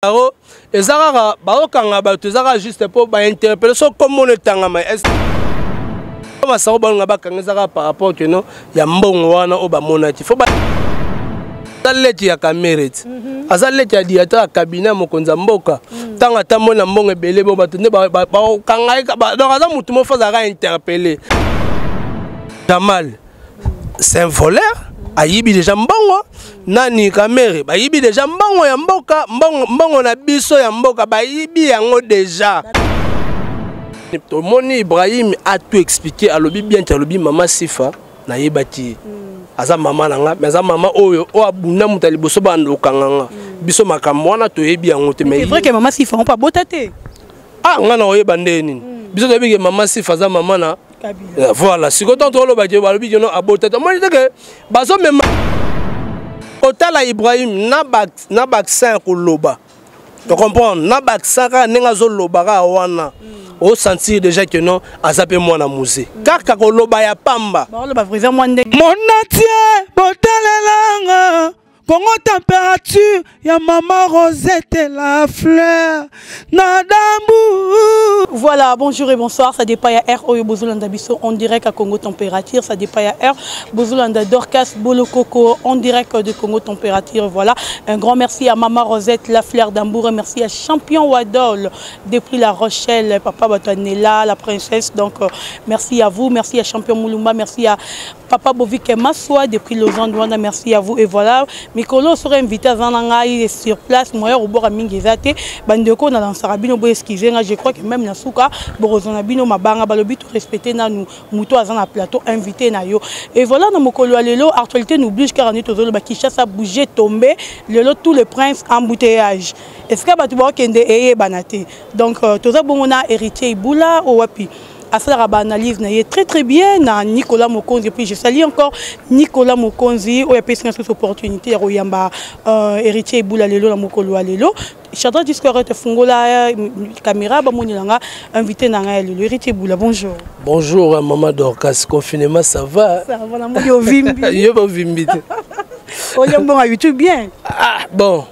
Yango eza kaka baokanga bato, eza kaka juste mpo bainterpele. So komona etangama masango, balinga bakanga, eza kaka par rapport keno ya mbongo wana oyo bamonaki. Fo aza leki ya Kamerhe ti, aza leki ya directeur ya cabinet ya mokonzi ya mboka. Ntango atamboli na mbongo ebele, bo bato nde bakokanga ye. Donc aza motu moko, fo azalaka interpellé. Jamal, c'est un voleur, ayibi déjà mbongo. Nani, Kamerhe, bayibi déjà mbongo ya mboka, mbongo, mbongo na biso ya mboka, bayibi yango déjà. Tomoni Ibrahim a tout expliqué, alobi bien te, alobi mama Sifa nayebaki ye, aza mama na nga, mais aza mama oyo oyo abunda moto ya liboso banda okanga nga. Biso makambo wana toyebi yango te. Mais c'est vrai que mama Sifa on pa bota te. Ah, nga na oyeba nde nini? Biso toyebi ke mama Sifa aza mama na Kabila. Voilà, sikoyo ntango tolobaki, balobi keno abota te. Omoni te ke bazomema kotala Ibrahim na baccent ya koloba, to comprendre na baccent kaka ndenge azoloba kaka wana, osentir déjà que non, aza mpe mwana musée, kaka koloba ya pamba. Baoloba vraiment mwa ndenge. Monatie botalelanga Congo Température ya mama Rosette la fleur na dambu. Voilà, bonjour et bonsoir. Ça dépend ya heure oyo bozolanda biso en direct à Congo Température. Ça dépend ya heure bozolanda Dorcas Bolokoko en direct de Congo Température. Voilà, un grand merci à Mama Rosette la fleur d'Ambour. Merci à Champion Wadol depuis La Rochelle, Papa Batanela, la princesse. Donc, merci à vous, merci à Champion Moulumba, merci à Papa Bovike Maswa depuis Lausanne, Douana, merci à vous. Et voilà, mikolo sera invité à Zanangaï sur place, moi, au bord à Mingizate, bandeko na lansara bino bo excusez nga, je crois que même na suka, borozona bino mabanga balobi to respecter na nous, muto azana plateau invité na yo. Et voilà, na mokolo ya lelo, actualité nous oblige car tozolo ba Kinshasa bouger tomber, lelo tous les princes embouteillage. Est-ce que bato bakende eyebana te? Donc toza bongo na Héritier Ibula owapi asalaka baanalyse na ye très très bien na Nicolas Mokonzi. Et puis je salue encore Nicolas Mokonzi oyo apesi nga susu opportunité ya koyamba Héritier Ibula lelo na mokolo ya lelo. Chadra Discord, fungola caméra, bamonela nga invité na ngai ya lelo, Héritier Ibula, bonjour. Bonjour maman Dorcas, confinement, ça va? Ça va, namoni ovimbi. Yo bovimbi te. Olia mbongo ya YouTube bien. Ah bon,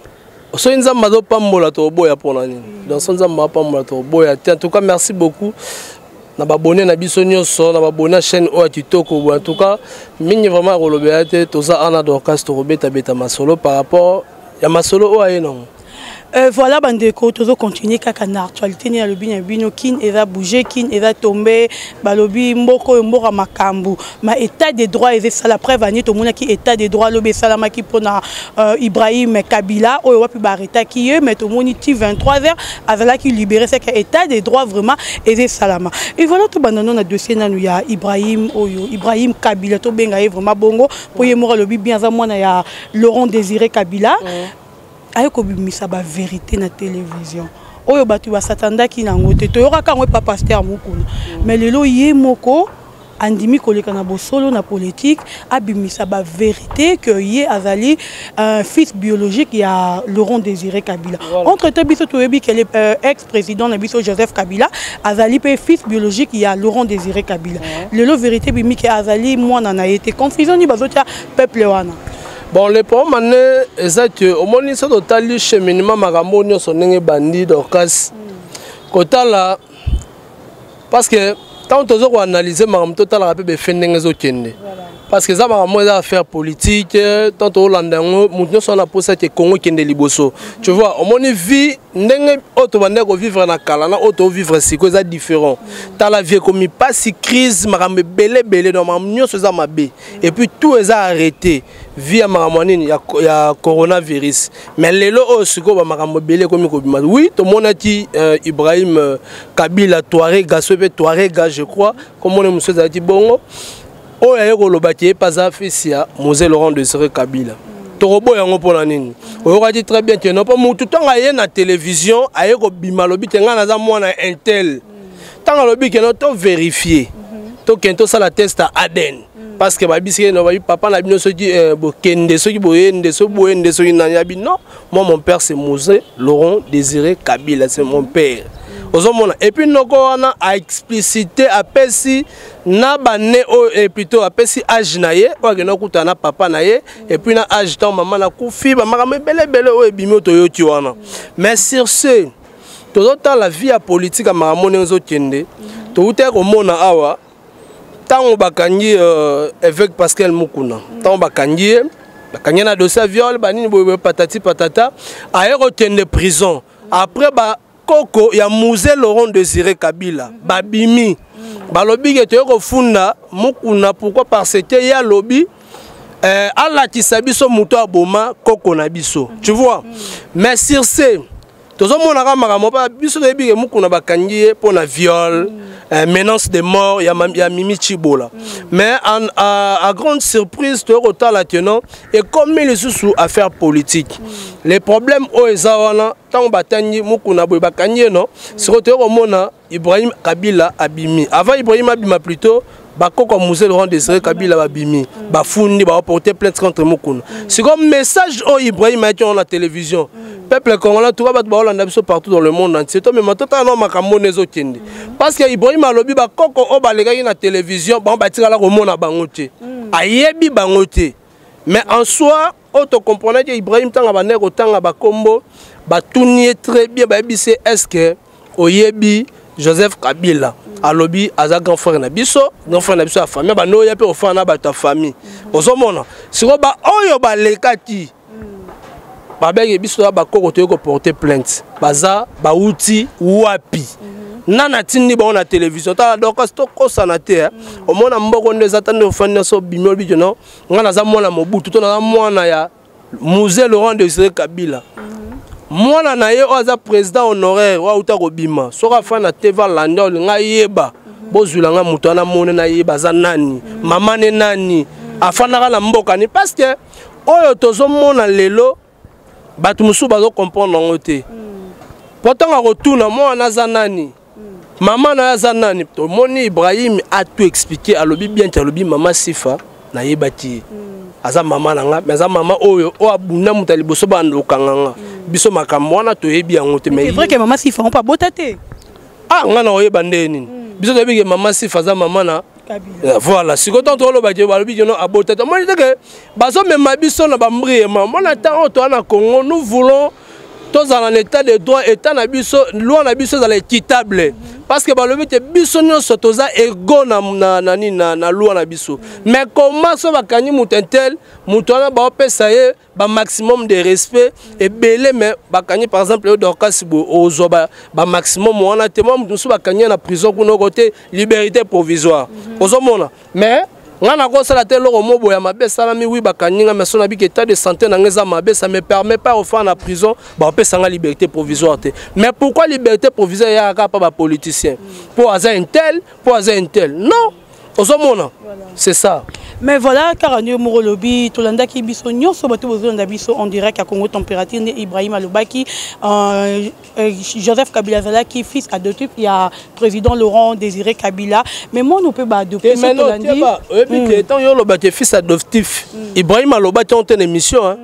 soki Nzambe azopambola, toboya mpona nini? Donc so Nzambe apambola, toboya te. En tout cas, merci beaucoup na babone na biso nyonso, na babone ya chaîne oyo ya kitoko boye. En tout cas, mingi vraiment ya kolobela te. Toza ana Dorcas, tokobetabeta masolo par rapport ya masolo oyo aye nango. Voilà bandeko, tozocontinue kaka na actualité nini alobi na bino. Kin eza bouge, Kin eza tombe. Balobi mboka oyo mboka makambo ma état de droit eza esala preuve ani. Tomonaki état de droit lobi esalamaki mpona Ibrahim Kabila oyo wapi baarretaki ye, mais tomoni ti 23 heures azalaki libéré. C'est que état de droit vraiment eza esalama. Et voilà, tobanda no na dossier nanu ya Ibrahim oyo, Ibrahim Kabila tobenga ye vraiment bongo mpo ye moko alobi bien aza mwana ya Laurent Désiré Kabila. Aye kobimisa bavérité na télévision oyo bato basatandaki nango te. Toyokaka yango epa pasteur Mokuna, mais lelo ye moko andimi koleka na bosolo na politique, abimisa bavérité que ye azali un fils biologique ya Laurent Désiré Kabila. Voilà. Entre temps, biso toyebi ke ex président na biso Joseph Kabila azali mpe fils biologique ya Laurent Désiré Kabila. Lelo vérité bimi ke azali mwana na ye te. Confusion nini bazotia peuple wana? Bon, le problème ane eza ke omoni, so totali cheminement makambo nyonso ndenge ebandi, Dorcas, kotala, parce que ntango toza koanalyse makambo, totalaka mpe befe ndenge ezokende, parce que eza makambo eza affaire politique. Ntango tolanda yango, motu nyonso wana mposa ke Congo ekende liboso, tu vois. Omoni vie ndenge oyo tobandaki kovivre na kala na oyo tovivre sikoyo eza différent. Tala vie ekomi mpasi, crise, makambo ebele ebele. Donc makambo nyonso eza mabe et puis tout eza arrêté vie ya makambo ya nini ya coronavirus. Mais lelo oyo sikoyo bamakambo ebele ekomi kobima. Oui, tomonaki Ibrahim Kabila Touarega, so mpe Touarega, je crois komona mosusu ezalaki bongo, oyo aye kolobaki ye mpe aza fils ya Mzee Laurent Désiré Kabila. Tokoboya yango mpona nini? Oyokaki très bien ke no, mpo motu ntango aye na télévision, aye kobima, alobi te ngai naza mwana intel. Ntango alobi ke no, tovérifie, tokende tosala test ya ADN, parce que babisiki no babi papa na bino soki bokende, soki boyende, soki boyende, soki nani abi. Non, moi, mon père, c'est Mzee Laurent Désiré Kabila, c'est mon père. Ozomona, et puis noko wana aexplicité, apesi Na bane oyo, et plutôt apesi âge na ye oyo akenda kokutana na papa na ye, et puis na âge ntango mama nakufi, bamakambo ebele ebele oyo ebimi oyo toyoki wana. Mais sur ce, tozotala vie ya politique ya makambo ndenge ezokende. Toutaki komona awa ntango bakangi évêque Pascal Mukuna, ntango bakangi ye, bakangi ye na dossier ya viol, banini boye, patati patata, aye kokende prison. Après, bakoko ya Mzee Laurent Désiré Kabila babimi, balobi ke toye kofunda Mukuna. Pourquoi? Parce que ye alobi alakisa biso moto aboma koko na biso, tu vois. Mais sur ce, tozomonaka makambo mpa biso toyebi ke Mukuna bakangi ye mpo na viol, menace de mort ya Mimi Chibola. Mais à grande surprise, toye kotala ke non, ekomi lisusu affaire politique. Les problèmes oyo eza wana, ntango batangi Mukuna boye, bakangi ye, non, sikoyo toye komona Ibrahim Kabila abimi. Avant Ibrahim abima, plutôt bakoko ya Mzee Laurent Désiré Kabila babimi, bafundi, baporte plainte contre Mukuna. Sikoyo message oyo Ibrahim ayaki wana na télévision, peuple congolais, tuka bato baolanda biso partout dans le monde entier, tomema totala no makambo nde ezokende, parce que Ibrahim alobi bakoko oyo balekaki na télévision, bango batikala komona bango te, ayebi bango te. Mais en soi, oyo tocomprendre ke Ibrahim, ntango abandaki kotanga bakombo, batuni ye très bien, bayebisi ye: est ce que oyebi Joseph Kabila? Alobi aza grand frère na biso, grand frère na biso ya famille, bando oya mpe ofana na bato ya famille. Ozomona sikoyo baoyo balekaki, babenge biso ya bakoko, toyei koporte plainte, baza bauti wapi? Nani atindi bango na télévision? Tala, donc tokosana te. Omona mboko nde eza ta nde ofandi nyonso, obimi, olobi ke non, ngai naza mwana Mobutu to naza mwana ya Mzee Laurent Désiré Kabila. Mwana na ye oyo aza président honoraire oyo auta kobima, soki afandi na TV, alandi, olinga ayeba, bozwila nga moto wana, mone nayeba aza nani, mama ne nani, afandaka na mboka ni. Parce que oyo tozomona lelo, bato mosusu bazocomprendre yango te, po ntango akotuna mwana aza nani, mama na ye aza nani, tomoni Ibrahim atu expliquer, alobi bien te, alobi mama Sifa nayebaki ye, aza mama na nga, mais aza mama oyo oyo abunda moto ya liboso banda okanga nga. Biso makambo wana toyebi yango te. Mais c'est vrai que mama Sifa on abota te. Ah, nga na oyeba nde nini? Biso toyebi ke mama Sifa aza mama na voilà. Sikoyo ntango toloba ke balobi ke no abota te, omoni te ke bazomema biso na bambriema. Mona, ntango oyo toza na Congo, nous voulons tozala na état de droit, état na biso, loi na biso ezala équitable, parce que balobi te biso nyonso toza égaux na nini, na loi na biso. Mais comment so bakangi moto un tel, moto wana baopesa ye bamaximum de respect ebele, mais bakangi par exemple oyo Dorcas boye, ozwa bamaximum wana te? Mwa moto mosusu bakangi ye na prison kuna oko te, liberté provisoire, ozomona. Mais nga nakosala te eloko mo boye ya mabe esalami. Wi, bakangi nga, mais so nabiki état de santé na nga eza mabe, ça me permet pas ofanda na prison, baopesa nga liberté provisoire te. Mais pourquoi liberté provisoire eyaka kaka mpa bapoliticien, mpo aza un tel, mpo aza un tel? Non, ozomona, c'est ça. Mais voilà, kaka nde moko olobi, tolandaki biso nyonso, bato bozolanda biso en direct ya Congo Température, nde Ibrahim alobaki Joseph Kabila azalaki fils adoptif ya président Laurent Désiré Kabila. Mais mwana mpe baadopte. Oyebi te, ntango yo olobaki fils adoptif, Ibrahim alobaki yango te na émission.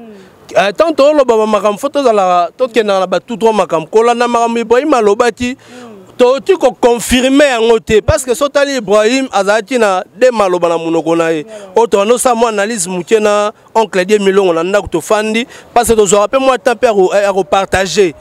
Ntango tooloba bamakambo, fo tozalaka, tokendaka na batu trois makambo, kolanda makambo Ibrahim alobaki, tokoki koconfirmer yango te, parce que so otali Ibrahim azalaki na de maloba na monoko na ye oyo tokanda osala mwa analyse moke na oncle Die Milongo na ndako tofandi, parce que tozwaka mpe mwa temps mpe ya kopartage.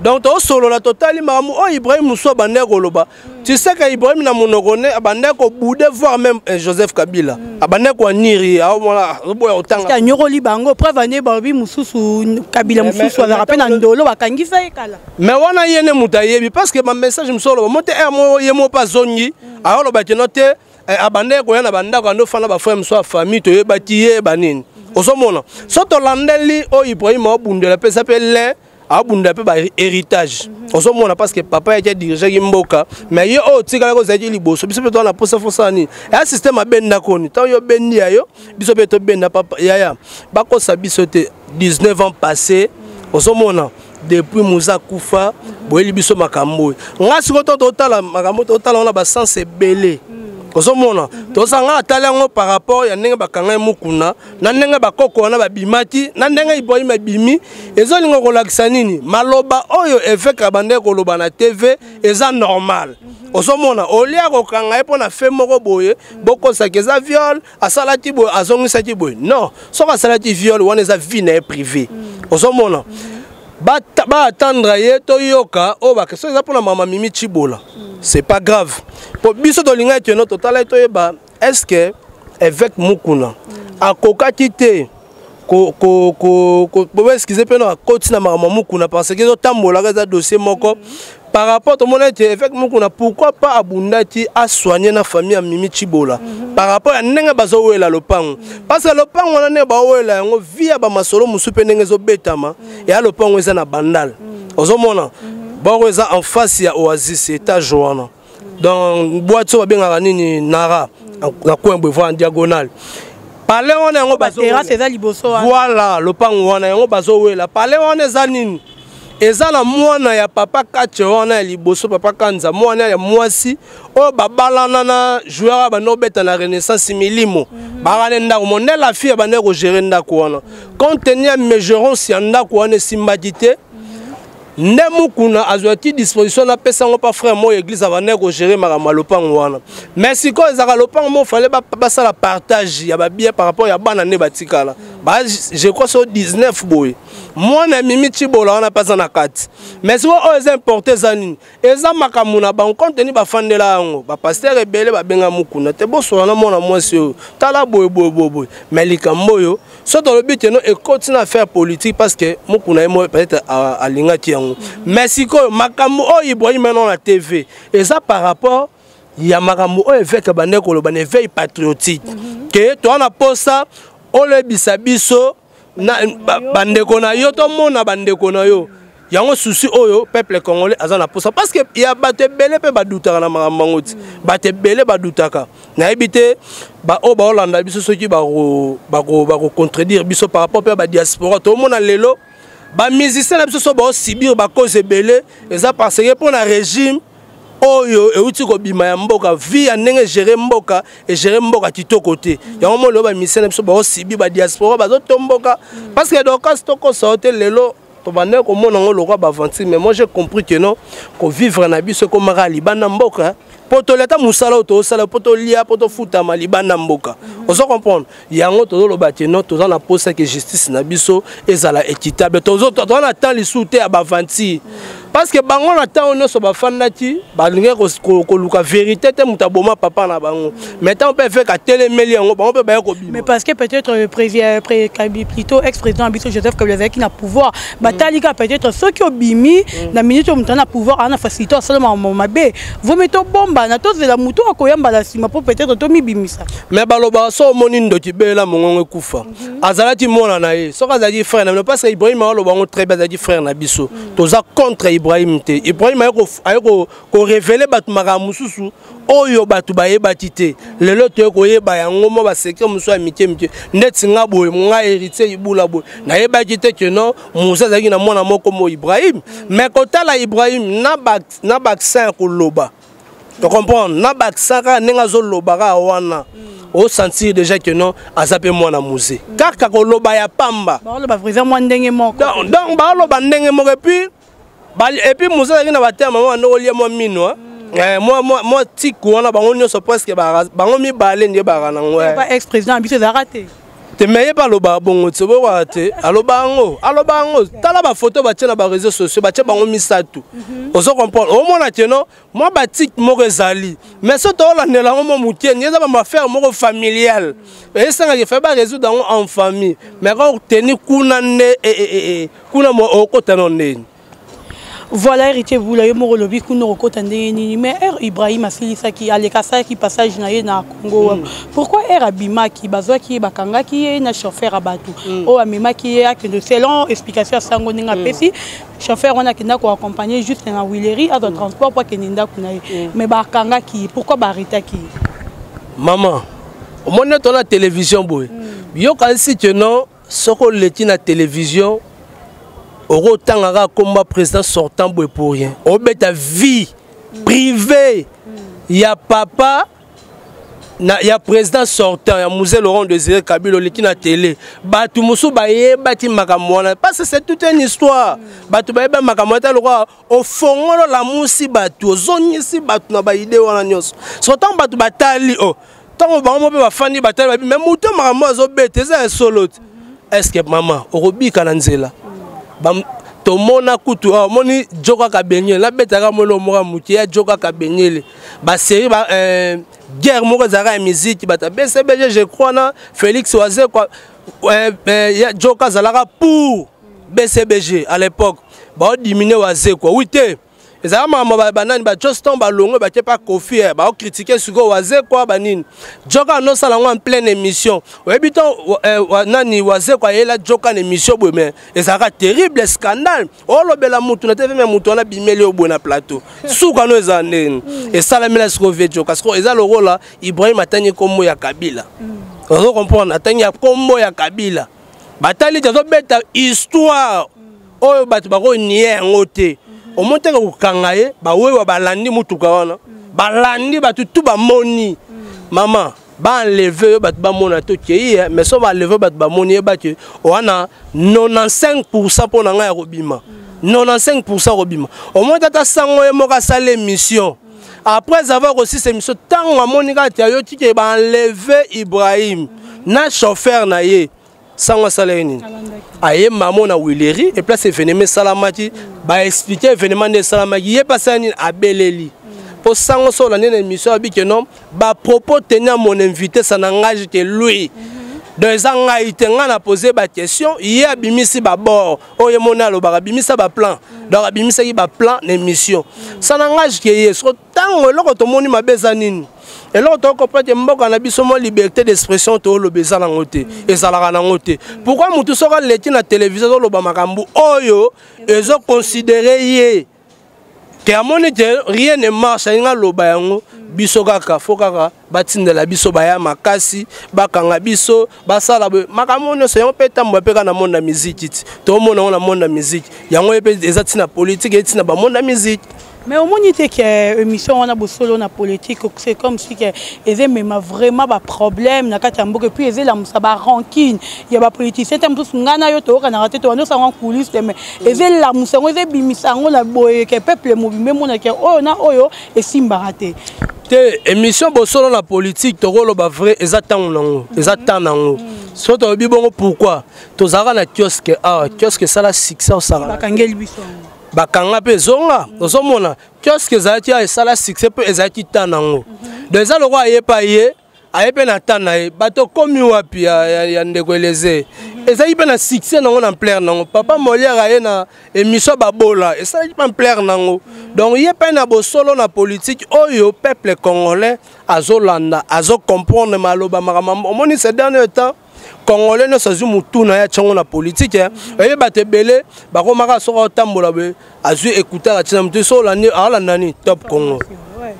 Donc tosolola, totali makambo oyo Ibrahim mosu abandaki koloba. Tu sais que Ibrahim na monoko ne abandaki kobouder, voire même Joseph Kabila abandaki koaniri ye, aomona azoboya kotanga. Anyokoli bango, preuve ane balobi mosusu Kabila mosusu azalaka mpe na ndolo, bakangisa ye kala. Mais wana ye nde moto ayebi, parce que bamessage mosusu oloba mo te ere mo ye mo mpe azongi, ayoloba keno te, abandaki koya na bandako, ando fanda bafrère mosusu ya famille, toyebaki ye banini. Ozomona, so tolandeli oyo Ibrahim aobundela mpe eza mpe lin abundela mpe bahéritage, ozomona, parce que papa yaki adirigeaki mboka, mais ye oyo otikalaki ozalaki liboso. Biso mpe toza na posa fosala nini? Eya système abenda koni, ntango yo obendi ya yo, biso mpe tobenda. Papa yaya, bakosa biso te. 19 ans passé, ozomona, depuis Mzee akufa, boyeli biso makambo oyo. Nga sikoyo to totala makambo, totala wana basens ebele. Ozomona, tozanga atali yango par rapport ya ndenge bakanga ye Mukuna, na ndenge bakoko wana babimaki, na ndenge Ibrahim abimi. Ezolinga kolakisa nini? Maloba oyo évêque abandaki koloba na TV eza normal. Ozomona, olia kokanga ye mpo na fe moko boye, bokosaki eza viol, asalaki boye, azongisaki boye. Non, soki asalaki viol wana, eza vie na ye privé. Ozomona, baattendre ye, toyoka oyo baquestion eza mpona mama Mimi Chibola. C'est pas grave, po biso tolingai ete no totala ye, toyeba est ce que évêque Mukuna akokaki te excuse mpe no akoti na makambo ya Mukuna, parce que ezotambolaka, eza dossier moko par rapport tomona ete évêque Mukuna, pourquoi pas abundaki asoigne na famille ya Mimi Chibola par rapport ya ndenge bazowela lopango, parce que lopango wana, ndenge bawela yango via bamasolo mosusu mpe ndenge ezobetama eya, lopango eza na Bandal. Ozomona, boko eza en face ya Oasis, étage wana, donc boîte oyo babengaka nini, Nara, na coin boye, en diagonale, palais wana yango. Terrasse eza liboso wana. Voilà, lopango wana yango bazowela. Palais wana eza nini? Eza na mwana ya papa Kache wana ya liboso, papa Kanza, mwana ya mwasi oyo babalana na joueur oyo banda obeta na Renaissance, Milimo. Baka ne ndako mo nde la fille abanda kogérer ndako wana. Compte tenu ya messurance ya ndako wana esimbaki te, nde Mukuna azwaki disposition napesa yango mpa frère moko église abandaki kogérer makambo ya lopango wana. Mais sikoyo ezalaka lopango moko, fallait basala partage ya babiens par rapport ya bana nde batikala ba, je crois so 19 boye. Mwana ya Mimi Cibola wana mpe aza na kati. Mais sikoyo oyo eza importe eza nini? Eza makambo na bango, compte tenu bafandela yango. Bapasteur ebele babenga Mukuna te, bosola na mwana mwasi oyo, tala boye boye boye boye. Mais likambo oyo, so tolobi te no ekoti na affaire politique, parce que Mukuna ye moko peut-être alingaki yango. Mais sikoyo makambo oyo Ibrahim ano na TV eza par rapport ya makambo oyo évêque abandaki koloba na éveil patriotique, ke toza na posa oloyebisa biso bandeko na yo, tomona bandeko na yo. Yango susi oyo peuple congolais aza na posa, parce que ya bato ebele mpe badutaka na makambo yango ti bato ebele badutaka. Nayebi te baoyo baolanda biso soki bakocontredire biso par rapport mpe ya badiaspora. Tomona lelo bamusicien na biso so baosubir bacause ebele, eza parce que mpo na régime oyo euti kobima ya mboka, vie ya ndenge egérer mboka, egérer mboka kitoko te. Yango mo lelo bamusicien na biso baosubir, badiaspora bazotomboka, parce que Dorcas, tokosa te, lelo tobandaki komona yango lokwa baaventure. Mais moi j'ai compris que non, kovivre na biso ekomaka libanda mboka, mpo toleta mosala oyo tozosala, mpo tolia, mpo tofutama libanda mboka. Ozo comprendre? Yango tozoloba te non, toza na posa ke justice na biso ezala équitable. Toza na temps lisusu te ya baaventure, parce que bango na ntango nyonso bafandaki, balingaki koluka vérité te, moto aboma papa na bango. Mais ntango mpe évêque atelemeli yango, bango mpe baya kobima. Mais parce que peut-être président, plutôt ex président biso Joseph Kabila azalaki na pouvoir, batali kaka peut-être soki obimi na minute oyo, moto na pouvoir aza na facilité asalama mabe, vomi tobombana, tozela motu akoyambala nsima mpo peut-être tomibimisa. Mais balobaka so omoni ndoki bela mongongo ekufa. Azalaki mwana na ye, soki azalaki frère na bino, parce que Ibrahim aloba yango très bien, azalaki frère na biso. Toza contre Ibrahim te. Ibrahim aye korévéler bato makambo mosusu oyo bato bayebaki te. Lelo toye koyeba yango, mwa basecret mosusu ya mike mike. Ndeti nga boye, nga Héritier Ibula boye, nayebaki te ke non, Musa azalaki na mwana moko mo Ibrahim. Mais kotala Ibrahim na baaccent ya koloba, tocomprendre na baaccent kaka ndenge azoloba kaka wana, osentir déjà que non, aza mpe mwana Muse, kaka koloba ya pamba. Baoloba président mwa ndenge moko. Donc baoloba ndenge moko. Et puis Musa azalaki na baterme mama bando kolia mwa mino, mwa tiku wana. Bango nyonso presque, bango mibale nde baka nango. Ex président biso ezalaka te. Te, me ye mpe alobaka bongo te, bokoka te, aloba yango, aloba yango. Tala bafoto batie na baréseaux sociaux, batie bango misato. Ozo comprendre? Omona te non, mwa batike moko ezali, mais so tokolandela yango mwa mokie, nde eza bamaaffaire moko familiale, esengaki fe barésoudre yango en famille. Mais kaka teni kuna nde kuna okota no ndeni. Voilà, Héritier Bula, yo moko olobi kuna okota ndenge nini. Mais r Ibrahim asilisaki, aleka, asalaki passage na ye na Congo. Pourquoi r abimaki, bazwaki ye, bakangaki ye na chauffeur ya bato oyo amemaki ye akende? Selon explication ya sango ndenge apesi, chauffeur wana akenda koaccompagner juste na Huilerie, azwa transport po akende ndako na ye, mais bakangaki ye. Pourquoi baarrêtaki ye? Mama, omoni neti na télévision boye, yokanisi ke non, soki oleki na télévision, okotanga kaka komba président sortant boye pour rien, obeta vie privée ya papa. Na, ya président sortant ya Mzee Laurent Désiré Kabila oleki na télé, bato mosusu bayebaki makambo wana, parce que c'est toute une histoire. Bato bayeba makambo wana, lokola ofongolo lamusi bato, ozongisi bato na baide wana nyonso. So ntango bato batali o ntango bango mo mpe bafandi, batali, babi mais moto makambo azobeta eza ya solo te. Est ce que mama okobika na nzela? Tomona kutu awa, omoni jo kaka benyele, nabetaka molo moko moke ya jo kaka benyele, basérie ba, guerre moko ezalaka ya musique, bato ya BCBG, je crois, na Félix Wazekwa. Joka azalaka pour BCBG à l'époque, baodimine Wazekwa. Oui te, ezalaka makambo banani, bajoston balongwe, batie pa Kofi, baokritike sikoyo Wazekwa banini. Joka anosala yango en pleine émission. Oyebi to nani Wazekwa ayela Joka na émission boye, mais ezalaka terrible scandale. Olobela mutu na TV, mais mutu wana bimeli yo boye na plateau, suka no ezala ndeni esalamela sikoyo vie Joka. Sikoyo eza lokola Ibrahim atangi nkombo ya Kabila, ozo comprendre? Atangi ya nkombo ya Kabila, batali te, azobeta histoire oyo bato bakonie yango te. Omoni teke kokanga ye, bawewa balandi mutuka wana, balandi bato tu bamoni mama baenleve yo, bato bamona te okei. Mais so baenleve, bato bamoni, yebaki wana 95 % mpo na ngai ya kobima, 95 % kobima. Omoni tata sango ye moko asala émission. Après avoir kosisa émission, ntango amoni kaka te ayoki ke baenleve Ibrahim na chauffeur na ye, sango asala ye nini? Aye mamo na wileri et place événement esalamaki, baexplike événement nde esalamaki. Ye mpe asala nini? Abeleli mpo sango so olandi na émission, abi ke non, bapropos tenu à mon invité, ça n'engage que lui. Donc eza ngai te, ngai na pose baquestion, ye abimisi babord oyo ye moni alobaka, abimisa baplan. Donc abimisaki baplan na émission, ça n'engage que ye. So ntango eloko tomoni mabe eza nini? Eloko tokocomprendre, mboka na biso mwa liberté d'expression tooloba eza nango te, ezalaka nango te. Pourquoi motu soki aleki na télévision, azoloba makambo oyo ezoconsidere ye ke amoni te rien ne marche, alingi aloba yango, biso kaka fo kaka batindela biso baya makasi, bakanga biso, basala boye, makambo nyonso yango mpe etambola mpe kaka na monde ya musique ti tomona yango na monde ya musique. Yango ye mpe eza ntina politique, eza ntina bamonde ya musique. Mais omoni te ke émission wana Bosolo na politique, c'est comme si ke ezemema vraiment baproblème na kati ya mboka, et puis ezelamusa barancune ya bapoliticien te? Mosusu ngai na yo toyokanaka te, tobandi osala yango coulisse te, mais ezelamusa yango, ezebimisa yango na boye ke peuple mobimba emona ke oyo na oyo esimbaka te. Te, émission Bosolo na politique, tokoloba vrai, eza ntango nango, eza temps nango. So tolobi bongo, pourquoi tozalaka na kiosque awa? Kiosque esala succès, osala bakangeli biso yango. Bakanga mpe ezonga. Ozomona kiosque ezalaki awa, esala succès mpe ezalaki temps nango. Donc eza lokola aye mpe aye, aye mpe na temps na ye. Bato komi wapi ya ndeko Eleze ezalaki mpe na succès nango, na ampleur nango. Papa Molière aye na émission Babola, esalaki mpe ampleur nango. Donc ye mpe na Bosolo na politique oyo, peuple congolais azolanda, azocomprendre maloba makambo. Omoni ces dernier temps, congolais nyonso azwi motu na ye, atiango na politike. Oyebi bato ebele bakomaka, soki aotambola boye, azwi écouteur, atina motu, so olandi, aolanda nini? Top Congo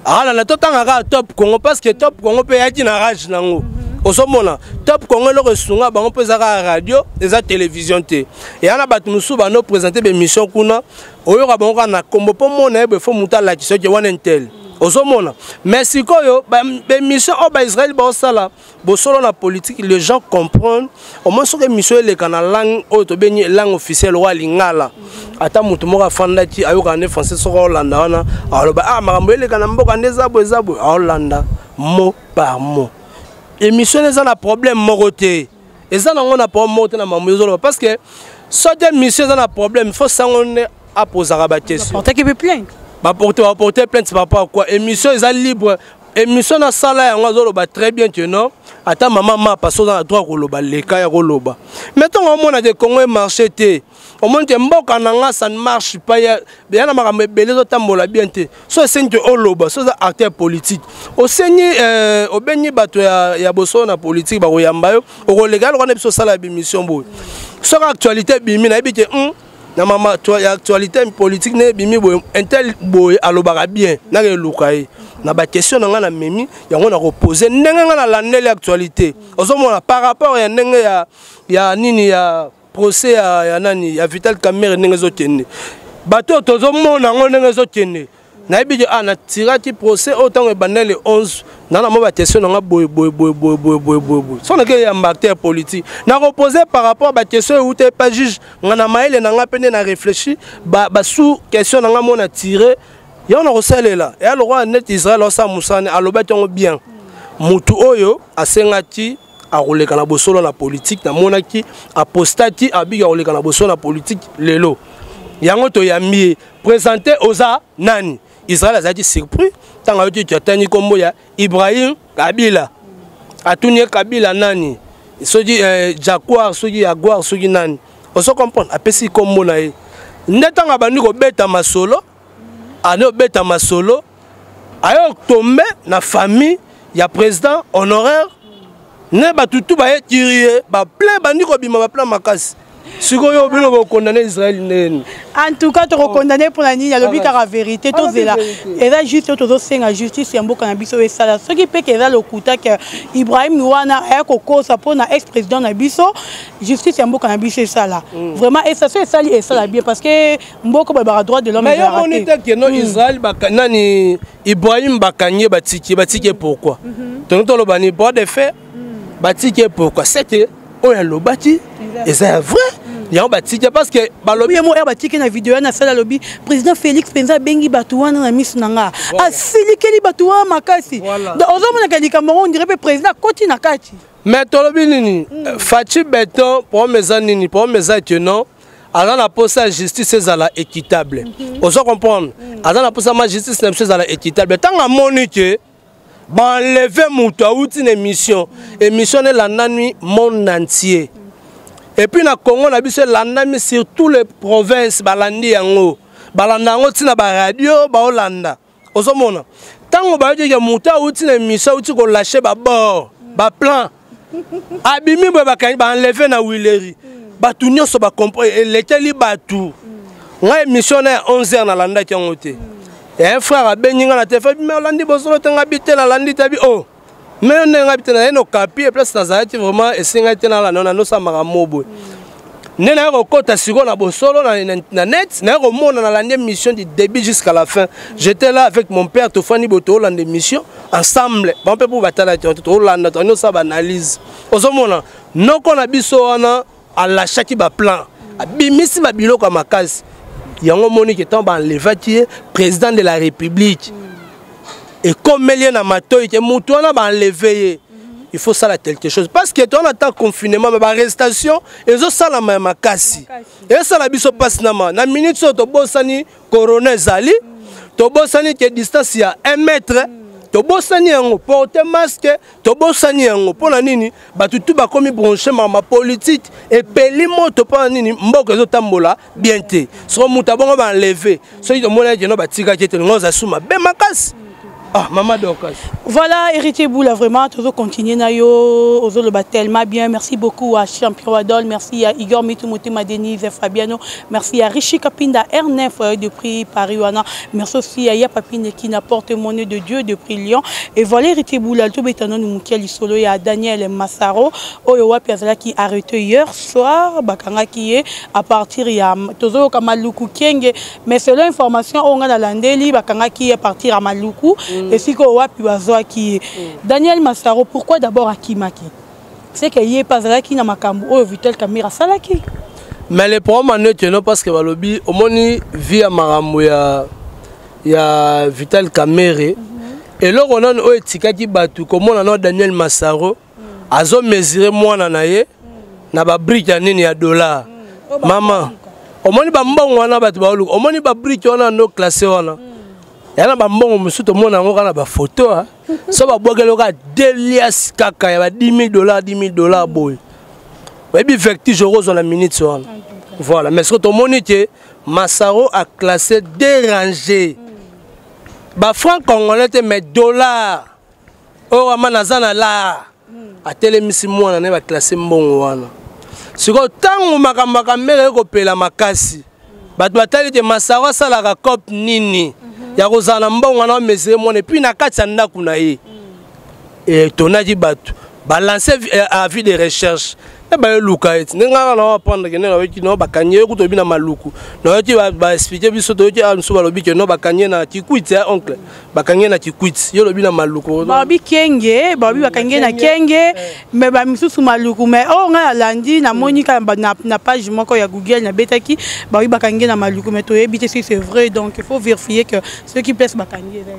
aolanda. Totanga kaka Top Congo, parce que Top Congo mpe eyaki na rage nango. Ozomona Top Congo, eloko esunga bango mpo eza kaka radio, eza télévision te. Eya na bato mosusu bando présente bémission kuna, oyoka bango kaka na kombo mpo mona ye boye, fo motu alakisa oke wana intel. Ozomona, mais sikoyo bémission oyo baisrael baosala, Bosolo na politique, les gens comprennent au moins. Soki émission eleka na langue oyo tobengi langue officielle oyo lingala, ata motu moko afandaki ayokaka nde français, soki aolanda wana, aloba: "Ah, makambo eleka na mboka nde eza boye, eza boye." Aolanda mot par mot émission. Eza na problème moko te, eza nango na problème moko te na mambo ezoloba, parce que soki émission eza na problème, faut sango nde apozaka baquestion. Portaki mpe plainte. Baporte plainte par rapport à quoi? Émission eza libre. Émission nasala yango, azoloba très bien que non, ata mama mapa so oza na droit koloba, leka ya koloba. Mais ntongo omona te Congo emarche te, omoni te mboka na nga ça ne marche pas, ya na makambo ebele ezotambola bien te. So esengi te oloba, so oza acteur politique, osengi obengi bato ya Bosolo na politique, bakoyamba yo, okoleka loka na biso, osala bémission boye. Soki actualité ebimi, nayebi ke na mama ya actualité politique ne ebimi boye, intel boye alobaka bien, naka eluka ye na baquestion na ngai, namemi yango na kopose ndenge ngai nalandeli actualité. Ozomona par rapport ya ndenge ya nini, ya procès ya nani, ya Vital Kamerhe, ndenge ezokende, bato oyo tozomona yango ndenge ezokende. Nayebi ke ah natiraki procès oyo ntango ebanda le 11, na na mwa baquestion na nga boye boye boye boye boye boye boye boye. So nake yamba acteur politique, nakopose par rapport baquestion euta epa juge, nga na mayele na nga mpe nde na réfléchi basous question na nga mo na tire yango na kosalela. Eya lokola neti Israel osala mosani, alobaki yango bien. Mutu oyo asengaki akoleka na bosolo na politique, namonaki apostaki abiki akoleka na bosolo na politique. Lelo yango toyambi ye, présente oza nani. Israel azalaki surpris ntango ayoki atangi nkombo ya Ibrahim Kabila. Atuni ye Kabila nani, soki Jaguar, soki Jaguar, soki nani, ozo comprendre. Apesi nkombo na ye nde ntango abandi kobeta masolo, ane obeta masolo, aye tombe na famille ya président honoraire ne bato tu baye tirie baplein, bandi kobima baplein makasi. Sikoyo bino bokondane Israel ndeni? En tout cas tokokondane mpona nini? Alobi kaka vérité. Tozela, eza juste tozosenga justice ya mboka na biso esala. Soki mpe ke eza lokuta, ke Ibrahim wana aya kokosa mpona ex président na biso, justice ya mboka na biso esala vraiment. Esa so esali, esala bien, parce que mboka balobaka droit de l'homme. Mais yo moni te ke no Israel nani, Ibrahim bakangi ye, batiki ye, batiki ye pourquoi? Tongi toloba ni bras de fer, batiki ye pourquoi? C'est que oyo alobaki eza ya vrai, yango batiki, parce que balobi ye mo ere batiki na video wana asala, alobi président Félix mpenza abengi bato wana na miso na nga, asilikeli bato wana makasi. Donc ozomonaka likambo yango, ondire mpe président akoti na kati. Mais tolobi nini? Fatshi Béton, problème eza nini? Problème eza ke non, aza na posa ya justice ezala équitable. Ozo comprendre? Aza na posa ma justice na biso ezala équitable. Ntango amoni ke baenleve moto awuti na émission, émission elandami monde entier, et puis na Congo na biso elandami sur tous les provinces, balandi yango, balanda yango ntina baradio baolanda. Ozomona ntango bayoki ke moto awuti na émission, awuti kolâcher babord, baplan abimi boye, bakangi, baenleve na Huileries, bato nyonso bacomprendre, elekeli bato. Ngai émission na ya 11 heures nalandaki yango te. Ya un frère abengi ngai na telefone: "Mais olandi bosolo te?" Ngai bi te, nalandi te. Abi o me yo ndenge ngai bi te, naye nokapi e place nazalaki vraiment esengai te nalanda, nanosamaka mo boye nde naye kokɔta sikoyo na bosolo na net, naye komona, nalandi émission du début jusqu'à la fin. J'étais là avec mon père, tofandi boye, toolanda émission ensemble, bango mpe mpo batalaki yango, toolanda, toandi osala baanalyse. Ozomona noko na biso wana alâchaki baplan, abimisi babiloko ya makasi. Yango omoni ke ntango baenlevaki ye, président de la République ekomeli ye na matoi ke motu wana baenleve ye, il faut sala quelque chose, parce que towana ta confinement, mais baarrestation ezosalama ya makasi, ezosala biso mpasi na ma na minute oyo. Tobosani corona ezali, tobosani ke distance ya 1 mètre, tobosani yango, porte masque tobosani yango. Mpo na nini? Bato tu bakomi branché makambo politique, epeli moto. Mpo na nini? Mboka ezotambola bien te. Soko moto abongo baenleve, soki tomoni keno batikaki ete lingo oza su mabe makasi. Ah, Mama Dorcas. Voilà, Héritier Boula, vraiment, toujours continuer na yo, ozoloba tellement bien. Merci beaucoup à Champion Adol, merci à Igor Mitumutema, Denise Fabiano, merci à Richie Kapinda, R9 depuis Paris, wana. Merci aussi à Yapapine qui n'apporte monnaie de Dieu depuis Lyon. Et voilà, Héritier Boula, tout bétano nous moukia solo, il y a Daniel Massaro, oyo wapi azalaki arrêté hier soir, bakanga qui est à partir ya tozo ka Maluku Kenge, mais selon information oyo nga na landeli, bakanga qui est à partir à Maluku. Esika oyo wapi bazwaki ye Daniel Massaro, pourquoi d'abord akimaki? C'est que ye mpe azalaki na makambo oyo Vital Kamerhe asalaki. Mais le problème ane teno, parce que balobi omoni vie ya makambo ya Vital Kamerhe, eloko nano oyo etikaki bato komona no Daniel Massaro azomesure mwana na ye na babrique ya nini, ya dollar. Mama, omoni bambongo wana bato baoluka, omoni babrique wana ndo classe wana ya na bambongo mosusu, tomona yango kaka na bafoto. So babwakeli kaka delias kaka ya ba 10 000 $, 10 000 $ boye, oyebi vertige okozwa na minute wana. Voilà. Mais soki tomoni ke Masaro aclassé dérangé bafranc congolais te, mais dollar oyo wama naza na lar, atelemisi mwana na ye, baclasse mbongo wana. Sikoyo ntango makambo ya Kamerhe ekopela makasi, bato batali te Masaro asalaka cope nini ya kozala na mbongo wana, amesure mwana, et puis na kati ya ndako na ye. Etonaki bato balance avis de recherche. Nde bayeluka ye ti ndenge kaka na apprendre ke nde nayoki no bakangi ye kutu oyebi na Maluku. Nayoki baexpliquer biso, toyoki awa mosusu balobi ke no, bakangi ye na Kikwit. Ya oncle, bakangi ye na Kikwit, yo olobi na Maluku. Balobi Kenge, balobi bakangi ye na Kenge, mais bamisusu Maluku. Mais oyo ngai nalandi, namoni kaka na page moko ya Google nabetaki, balobi bakangi ye na Maluku, mais toyebi te si c'est vrai. Donc il faut vérifier que soki place bakangi eza.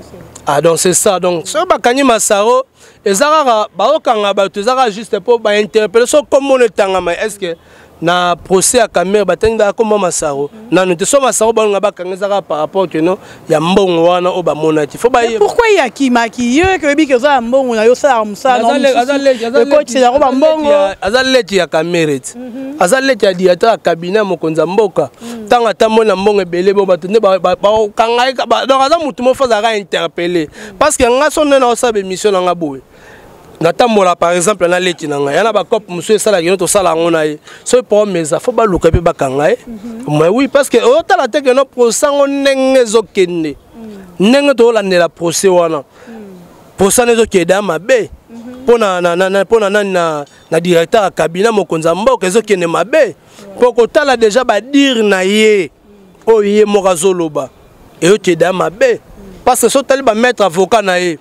Ah, donc c'est ça. Donc soki bakangi Masaro, eza kaka baokanga bato, eza kaka juste mpo bainterpeller. So komona etangama, est ce que na procès ya Kamerhe batangi kaka Masaro nanu te? So Masaro balinga bakanga, eza kaka par rapport ke no ya mbongo wana oyo bamonaki, fo bayeba. Pourquoi ye akimaki? Ye oyebi ke oza ya mbongo na yo, osalaka mosala, ekotiselako bambongo. Aza leki ya Kamerhe ti, aza leki ya directeur ya cabinet ya mokonzi ya mboka. Ntango atamboli na mbongo ebele, bo bato nde bakanga ye. Donc aza motu moko fo azalaka interpellé, parce que nga so nde naosala baémission na nga boye, natambola par exemple na leki na ngai ya na bacope mosusu esalaka ino, tosala yango na ye. Soki problème eza, fo baluka mpe bakanga ye. Mais oui, parce que oyotala te ke no procès yango ndenge ezokende, ndenge tozolandela procès wana, procès wana ezokende ya mabe mpo na nani? Na directeur ya cabinet mokonzi ya mboka, ezokende mabe mpo kotala déjà badires na ye oyo ye moko azoloba, eyokende ya mabe, parce que so otali bamaître avocat na ye,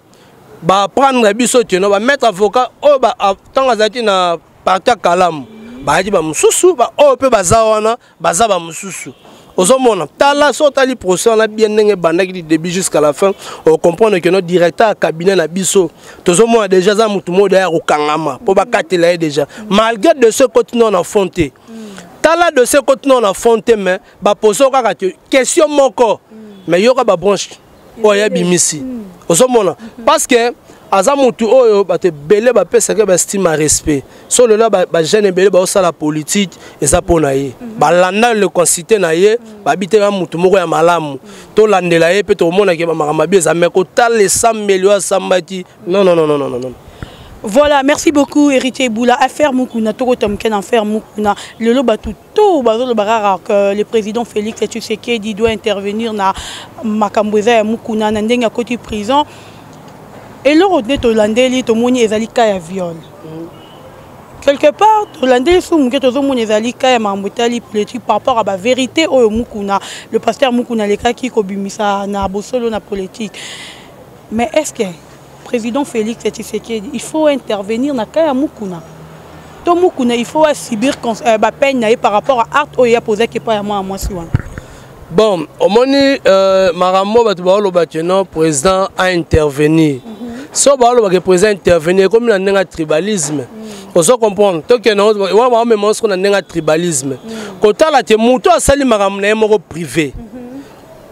baapprendre biso teno bamaître avocat oyo ntango azalaki na parti ya Kalamu, bayaki bamosusu, oyo mpe baza wana baza bamosusu. Ozomona, tala, so otali procès wana bien ndenge ebandaki du début jusqu'à la fin, ocomprendre ke no directeur ya cabinet na biso, tozomona déjà aza motu moko deya kokangama mpo bakatela ye déjà, malgré dossier ekoti nano na fond te. Tala, dossier ekoti nano na fond te, mais bapose kaka te question moko, mais yoka babranche oyo ayebimisi. Ozomona, parce que aza motu oyo bato ebele bapesaka baestime ya respect. So lelo bajeune ebele baosala politique, eza mpo na ye. Balanda le consulte na ye, babi te motu moko ya malamu, tolandela ye mpe tokomonaki bamakambo mabe eza. Mais kotala esambeli oyo asambaki, non, non, non, non, non, non. Voilà, merci beaucoup Héritier Boula. Affaire Mukuna, Toko Tomken, affaire Mukuna. Lelo batu tout bazoloba kaka que le président Félix Tshisekedi doit intervenir na makambo eza ya Mukuna, na ndenge akoti prison. Eloko nde tolandeli, tomoni ezali cas ya viol. Quelque part tolandeli su moke, tozomona ezali cas ya makambo etali politique par rapport à bavérité oyo Mukuna, le pasteur Mukuna, alekaki kobimisa na bosolo na politique. Mais est ce que président Félix Tshisekedi, il faut intervenir na cas ya Mukuna, to Mukuna il faut asubir bapeine na ye par rapport à acte oyo ye apozaki epai ya mwana mwasi wana? Bon, omoni, makambo bato baoloba ke non, président a intervenir, so baolobaka président intervenir, ekomi na ndenge ya tribalisme. Ozo comprendre? Tokende wana, baomema soko na ndenge ya tribalisme, kotala te moto asali makambo na ye moko privé.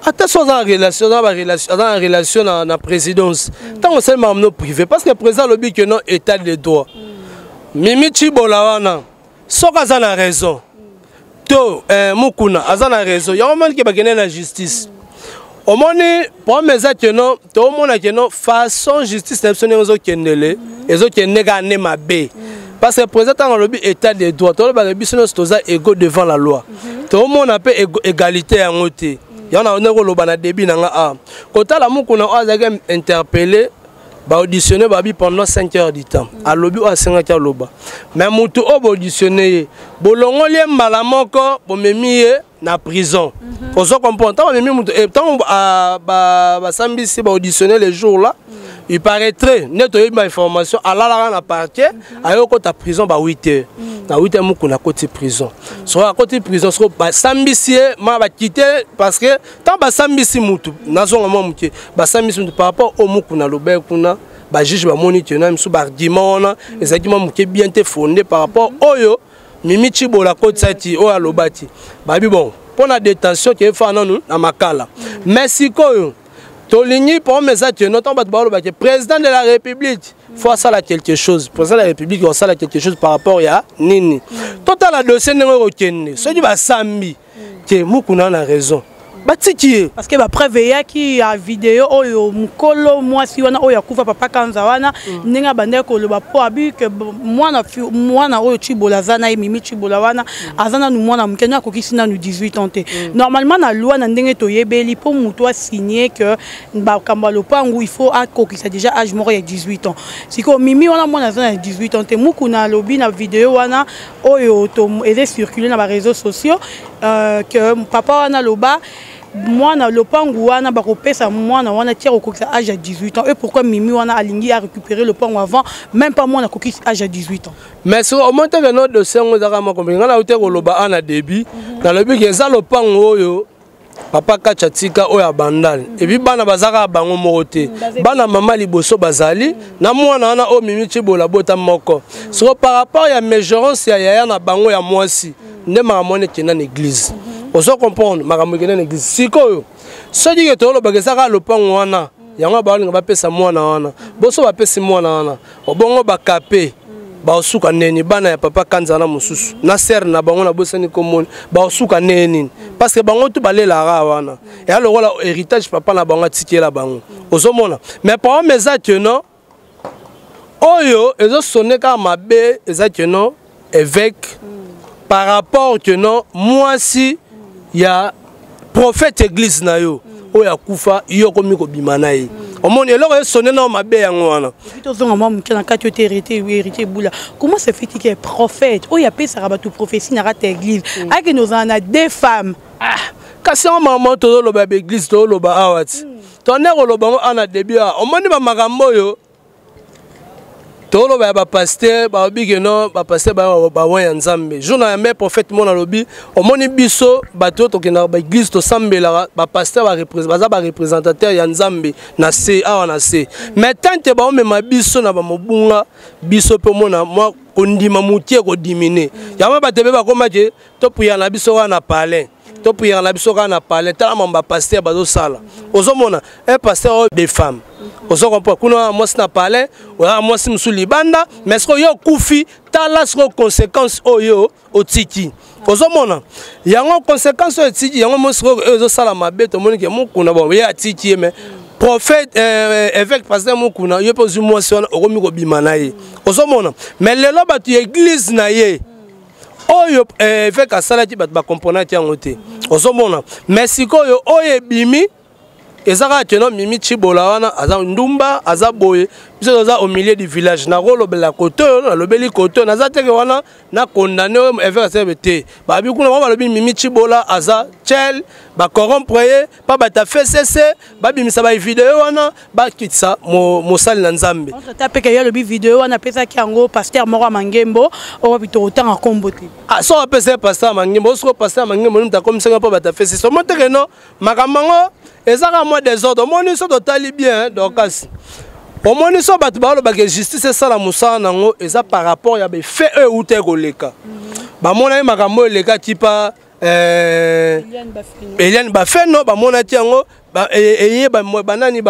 Ata so aza na relation, aza na relation na présidence, ntango osali makambo no privé, parce que président alobi ke non, état de droit. Mimi Tshibola wana, soki aza na raison to Mukuna aza na raison, yango omoni ke bakende na justice. Omoni, problème eza ke non, toomona ke non, façon justice na biso ndenge ezokendele, ezokende kaka nde mabe, parce que président ntango alobi état de droit, tolobaka biso nyonso toza égaux devant la loi. Toomona mpe égalité yango te. Yango na ndenge koloba na début na nga, a kotala Mukuna oyo azalaki interpellé, baauditionne babi pendant 5 heures du temps, alobi oyo asengaki aloba. Mais motu oyo baauditionne ye, bolongoli ye mbala moko, bomemi ye na prison. Ozo comprendre? Ntango bamemi motu, ntango basambisi, baauditionne le jour là, il paraîtrait nde toyebi bainformation, alalaka na parquet, aye okota prison ba 8 heures. Na 8 heures Mokuna akoti prison. Soko akoti prison, soko basambisi ye, ma bakite, parce que ntango basambisi mutu, nazonga mwa moke, basambisi mutu par rapport au Mokuna alobaki kuna, bajuge bamoni te na misu baargument wana ezalaki mwa moke bien te fondé par rapport oyo Mimi Tshibola akotisaki, oyo alobaki. Babi bon, mpo na détention ke efa nanu na Makala. Mais sikoyo tolingi, problème eza te no, ntango bato balobaki président de la République faut asala quelque chose, président de la République osala quelque chose par rapport ya nini? Totala dossier ndenge okokende. Soki basambi ke Mukuna na raison, Batiki ye. Parce que bapreuve eyaki ya video oyo mokolo mwasi wana oyo akufa, papa Kanza wana, ndenge abandaki koloba mpo abi ke mwana mwana oyo Tshibola aza na ye, Mimi Tshibola wana, aza nanu mwana moke, no akokisi nanu 18 ans te. Normalement na loi, na ndenge toyebeli, mpo moto asigne ke makambo ya lopangu, il faut akokisa déjà âge moko ya 18 ans. Sikoyo Mimi wana, mwana aza na 18 ans te. Mukuna alobi na video wana oyo eza circule na baréseaux sociaux que papa wana aloba mwana lopangu wana bakopesa mwana wana tia kokokisa âge ya 18 ans. Et pourquoi Mimi wana alingi arécupérer lopangu avant même pas mwana akokisi âge ya 18 ans? Mais soki omoni teke no dossier yango ezaka mwa compliqué. Ngai nauti koloba a na début, nalobi ke eza lopango oyo papa Kacha tika oyo abandani, et puis bana baza kaka bango moko te. Bana mama liboso bazali na mwana wana oyo Mimi Tshibola bota moko. Soko par rapport ya majorance ya yaya na bango ya mwasi, nde makambo wana ekenda na église. Ozo comprendre, makambo ekenda na église. Sikoyo soki ke tolobaka eza kaka lopango wana, yango baolinga bapesa mwana wana, boso bapesi mwana wana, obongo bakape baosuka neni? Bana ya papa Kanza na mosusu na sere na bango, nabosani komoni, baosuka ndenge nini? Parce que bango tu balelaka wana, eya lokola héritage papa na bango atikela bango. Ozomona, mais problème eza ke non, oyo ezosone kaka mabe eza ke non, évêque, par rapport ke non, mwasi ya prophète église na yo oyo akufa, yo okomi kobima na ye. Omoni eloko esone nao mabe, yango wana. Tozonga mwa moke na kati oyo te. Héritier Bula, comment se fait-il que prophète oyo apesaka bato prophétie na kati ya église akende ozala na deux femmes? Ah, kasi yango mama, tozoloba ya baéglise, tozoloba awa ti tonde koloba yango awa na début awa. Omoni bamakambo oyo toloba ya bapasteur, balobi ke non, bapasteur bawa ya Nzambe. Jour na yambe prophète mona alobi, omoni biso bato oyo tokendaka baéglise, tosambelaka, bapasteur baza bareprésentateur ya Nzambe na se awa na se. Mais tant que baomema biso na bamobunga, biso mpe omona mwa kondima mokie kodimine. Yango bato ebe bakomaki toprière na biso kaka na palin, toprière na biso kaka na palin. Tala mambo bapasteur bazosala. Ozomona un pasteur oyo des femmes, ozo comprendre, kuna mwasi na palin, oza mwasi mosusu libanda. Mais sikoyo yo okufi, tala sikoyo conséquence oyo otiki. Ozomona yango, conséquence oyo etiki yango mo sikoyo oyo ezosala mabe. Tomoni ke Mokuna, bon, ye atiki ye, mais prophète, évêque, pasteur Mokuna, yo mpe ozwi mwasi wana, okomi kobima na ye. Ozomona, mais lelo bato ya église na ye oyo évêque asalaki, bato bakomprenaki yango te. Ozomona, mais sikoyo oyo ebimi eza kaka ke non, Mimi Tshibola wana aza ndumba, aza boye. Biso toza au milieu du village. Nakolobela kote oyo, nalobeli kote oyo, naza teke wana na condamné oyo évêque asebe te. Babi kuna bango balobi Mimi Tshibola aza tchel, bacorrompre ye mpa bato ya FCC, babimisa bavideo wana, bakitisa mosali na Nzambe. Ta mpe ke ye alobi video wana apesaki yango pasteur moko ya Mangembo oyo wapi, tokotanga nkombo te. Ah, so apesa ye pasteur ya Mangembo, soko pasteur ya Mangembo nini takomisaka mpo bato ya FCC. Omo teke no, makambo yango eza kaka mwa désordre. Omoni, so totali bien, donc kasi omoni so bato balobaka justice esala mosala nango, eza par rapport ya bafaits oyo euta koleka. Bamonaki makambo oyo elekaki pa Eliane Bafeno, bamonaki yango eye banani,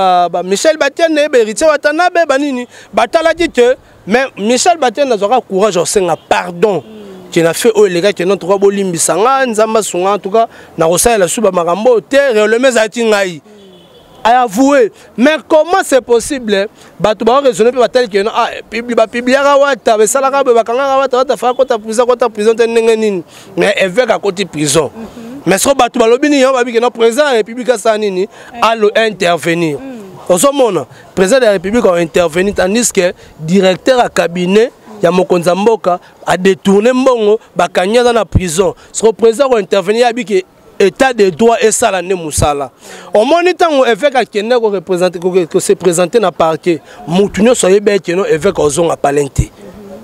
Michel Batene, Héritier Watanabe, banini, batalaki ke. Mais Michel Batene azwaka courage osenga pardon ke na fait oyo elekaki, no toka bolimbisa nga, Nzambe asunga, en tout cas nakosalela su bamakambo oyo te. Réellement ezalaki ngai avoué. Mais comment c'est possible? Bato baoraisonne mpe batali ke ah, bapubliaka wata, basalaka boye, bakangaka wata, wata faka kota prison, kota prison te ndenge nini? Mais évêque akoti prison. Mais soko bato balobi nini? Yango babi ke no, président ya République asala nini? Alo intervenir. Ozomona, président de la République aintervenir, tandis que directeur ya cabinet ya mokonzi ya mboka adétourne mbongo, bakangi, aza na prison. Soko président kointervenir, yabi ke état de droit esala nde mosala. Omoni, ntango évêque akende kose présenter na parquet, motu nyonso ayebi ete no, évêque ozonga palin te.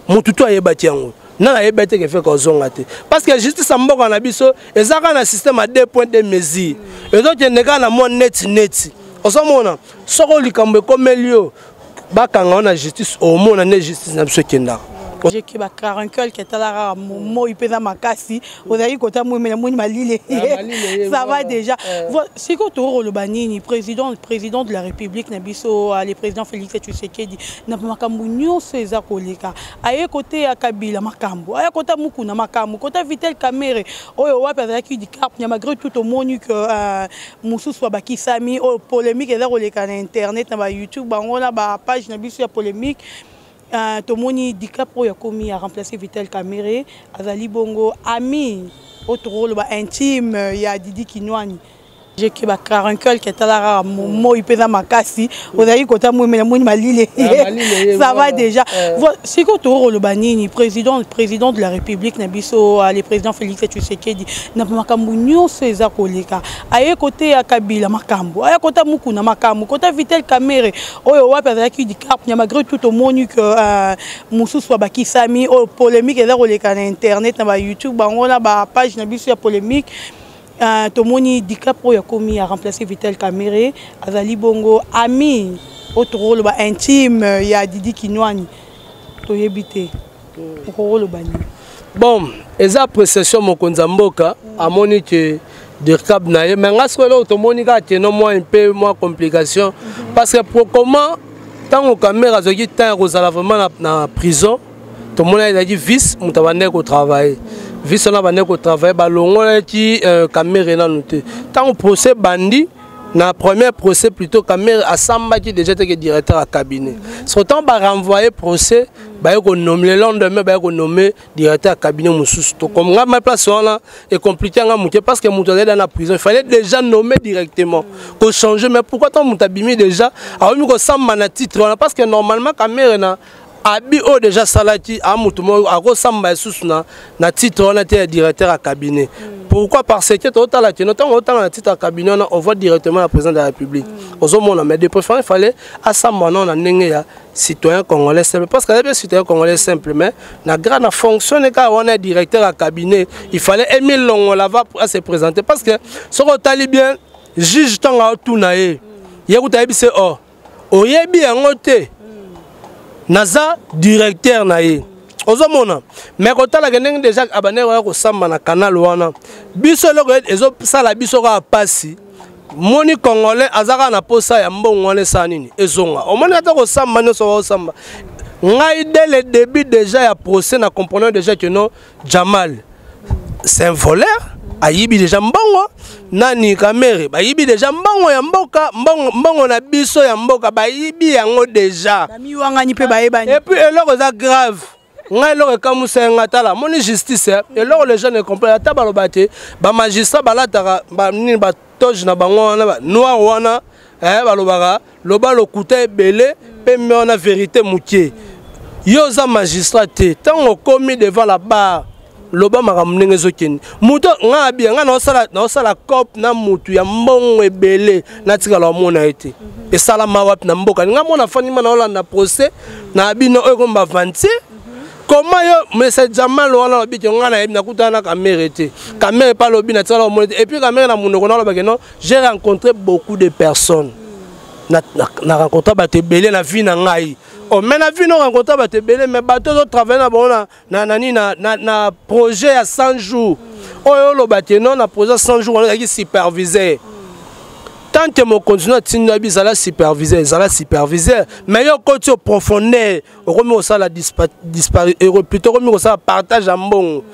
Motu to ayebaki yango, nani ayeba te ke évêque ozonga te? Parce que justice ya mboka na biso eza kaka na système ya 2 points 2 mesures, ezokende kaka na mwa neti neti. Ozomona, soko likambo ekomeli yo, bakanga yo na justice, omona nde justice na biso ekendaka. Jeki ba carancole ke tala kaka moi mpenza makasi, ozalaki kota moi, me namoni malile, ça va déjà. Sikoyo tokoloba nini? Président de la République na biso, le président Félix Tshisekedi, na makambo nyonso eza koleka, aye kote ya Kabila makambo, aya kota Mukuna makambo, kota Vital Kamerhe oyo wapi azalaki Dicap. Ya malgré tout tomoni que mosusu abakisami oyo polémique eza koleka na internet, na baYouTube bango, na bapage na biso ya polémique. Tomoni Dicap oyo akomi a remplacer Vital Kamerhe, azali bongo ami oyo tokoloba intime ya Didi Kinwani. Jeki ba carancole ke tala kaka moi mpenza makasi, ozalaki kota moi, me namoni malile, ça va déjà. Sikoyo tokoloba nini? Président de la République na biso, le président Félix Tshisekedi, na makambo nyonso eza koleka, aye kote ya Kabila makambo, aya kota Mukuna makambo, kota Vital Kamerhe oyo wapi azalaki Dicap. Ya malgré tout tomoni que mosusu abakisami oyo polémique eza koleka na internet, na baYouTube bango, na bapage na biso ya polémique. Tomoni Dicap oyo akomi a remplacer Vital Kamerhe, azali bongo ami oyo tokoloba intime ya Didi Kinwani. Toyebi te okokoloba nini. Bon, eza appréciation. Mokonzi ya mboka amoni ke dircab na ye, mais nga sikoyo eloko tomoni kaka keno mwa mpe mwa complication, parce que pour comment ntango Kamerhe azwaki temps ya kozala vraiment na prison, tomoni ezalaki vice moto abandaki kotravaille. Vice wana abandaki kotravaille, balongolaki Kamerhe nanu te. Ntango procès bandi, na premier procès plutôt, Kamerhe asambaki déjà teke directeur ya cabinet. So ntango barenvoye procès, baye konommer le lendemain, baye konommer directeur ya cabinet mosusu. To comme nga ma place wana ecompliqué nga moke, parce que moto azali na prison, il fallait déjà nommer directement, kochanger. Mais pourquoi ntango moto abimi déjà, akomi kosamba na titre wana? Parce que normalement Kamerhe na abi oyo déjà asalaki, a motu moko akosamba lisusu na titre wana te ya directeur ya cabinet. Pourquoi? Parce que totala keno ntango otanga na titre ya cabinet wana, on voit directement la président de la République, ozomona. Mais de préférence, il fallait asamba nao na ndenge ya citoyen congolais simple, parce que aza mpe citoyen congolais simple, mais na grade, na fonction kaka wana ya directeur ya cabinet, il fallait emilongola va se présenter. Parce que soki otali bien, juge ntango aotuna ye, ye kuta ayebi se o oyebi yango te, naza directeur na ye, ozomona. Mais kotalaka ndenge déjà abandaki koya kosamba na canal wana, biso eloko ezosala biso kaka pasi, moni Congolais aza kaka na posa ya mbongo wana esala nini, ezonga. Omoni ata kosamba nyonso baosamba, ngai dès le début déjà ya procès na comprenant déjà que non, Jamal c'est un voleur, ayibi déjà mbongo. Nani, Kamerhe, bayibi déjà mbongo ya mboka, mbongo, mbongo na biso ya mboka, bayibi yango déjà. Bamiwangani mpe bayebani. Et puis eloko eza grave, ngai eloko ekamusa nga, tala moni justice, eloko les gens ne comprennent, ata baloba te, bamagistrat balataka nini, batoge na bango wana noir wana, balobaka loba lokuta ebele mpe me wana vérité moke. Yo oza magistrat te, ntango okomi devant la barre, loba makambo ndenge ezokende. Moto ngai abia ngai naosala cope na motu ya mbongo ebele, natikala omona ye te. Esalama wapi na mboka? Ngai mona fandima naolanda procès na bino oyo komi bavantie. Comment yo, monsieur Jamal wana, alobi ke ngai nayebi, nakutana na Kamerhe te? Kamerhe mpe alobi natikala omona te. Et puis Kamerhe na monoko nalobake non, j'ai rencontré beaucoup de personnes, na rencontre bato ebele na vie na ngai. Oh, mais na vie no rencontre bato ebele, mais bato ozotravaille na bango na nani, na projet ya 100 jours oyo oloba te non, na projet ya 100 jours wana ozalaki superviseur. Tant que mokonzi no atindi yo, ezala superviseur, ezala superviseur. Mais yo okoti au profondeur, okomi kosala plutôt okomi kosala partage ya mbongo,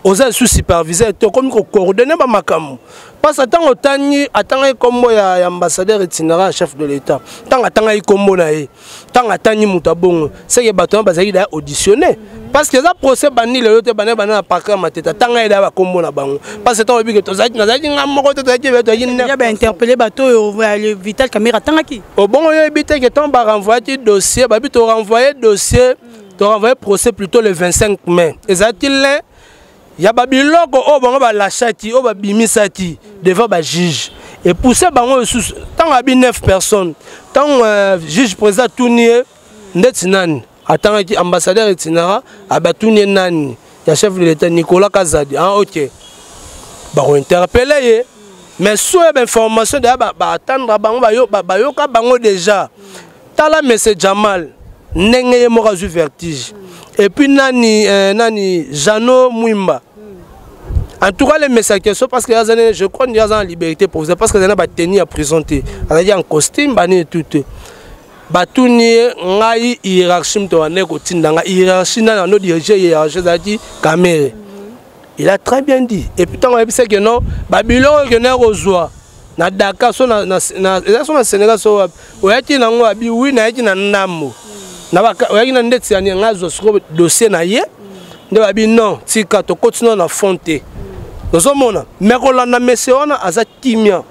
oza lisusu superviseur te, okomi kocoordonner bamakambo. Parce que ntango otangi, atangaki nkombo ya ambassadeur itinérant ya chef de l'État, ntango atangaki nkombo na ye, ntango atangi moto abongo, seke bato wana bazalaki daya auditionné, parce que eza procès bandi lelo te, bandi banda na parquet ya Matete. Atanga ye daya bakombo na bango, parce que ntango oyebi ke tozalaki, nazalaki nga moko te, tozalaki ebele, tozalaki Déjà bainterpellé bato oyo Vital Kamerhe atangaki. Obongo yo oyebi te ke ntango barenvoyaki dossier, babi torenvoye dossier, torenvoye procès plutôt le 25 mai, ezalaki l'un ya babiloko oyo bango balashaki, oyo babimisaki devant bajuge, epousse bango lisusu. Ntango abi 9 personnes, ntango juge président atuni ye ndeti nani atangaki ambassadeur itinérant, abatuni ye nani ya chef de l'État, Nicolas Kazadi. Ah ok, bakointerpeller ye, mais so ya bainformation deya baatendre bango, bayoka bango déjà. Tala monsieur Jamal, ndenge ye moko azwi vertige. Et puis nani, nani Jano Mwimba. En tout cas, les messages question parce que je crois qu'il y a en liberté provisoire parce que y a tenue à prison te. Azali en costume bani tout. Batuni ye, ngai hiérarchie moto bande kotinda ngai, hiérarchie nani ando dirige hiérarchie? Ezalaki Kamerhe. Il a très bien dit. Et puis ntango ayebisaki non, babiloko ekende kozwa na Dakar so eza so na Sénégal so wapi, oyaki nango? Abi wi, nayaki na ndambo, oyaki na ndeti yani ngai azwa sikoyo dossier na ye nde babi non, tika tokoti no na fond te. Tozomona me kolanda monsieur wana aza kimia.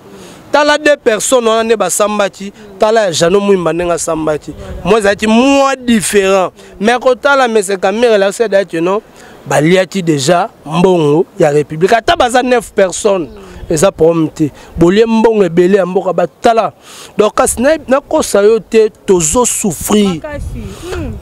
Tala deux personnes wana nde basambaki. Tala ya Jano Mwimba ndenge asambaki, moi ezalaki mwa différent. Mais kotala monsieur Kamerhe, elakisi dayaki non, baliaki déjà mbongo ya république. Ata baza 9 personnes, eza problème te. Bolie mbongo ebele ya mboka, batala. Donc kasi nakosa yo te, tozosouffrir.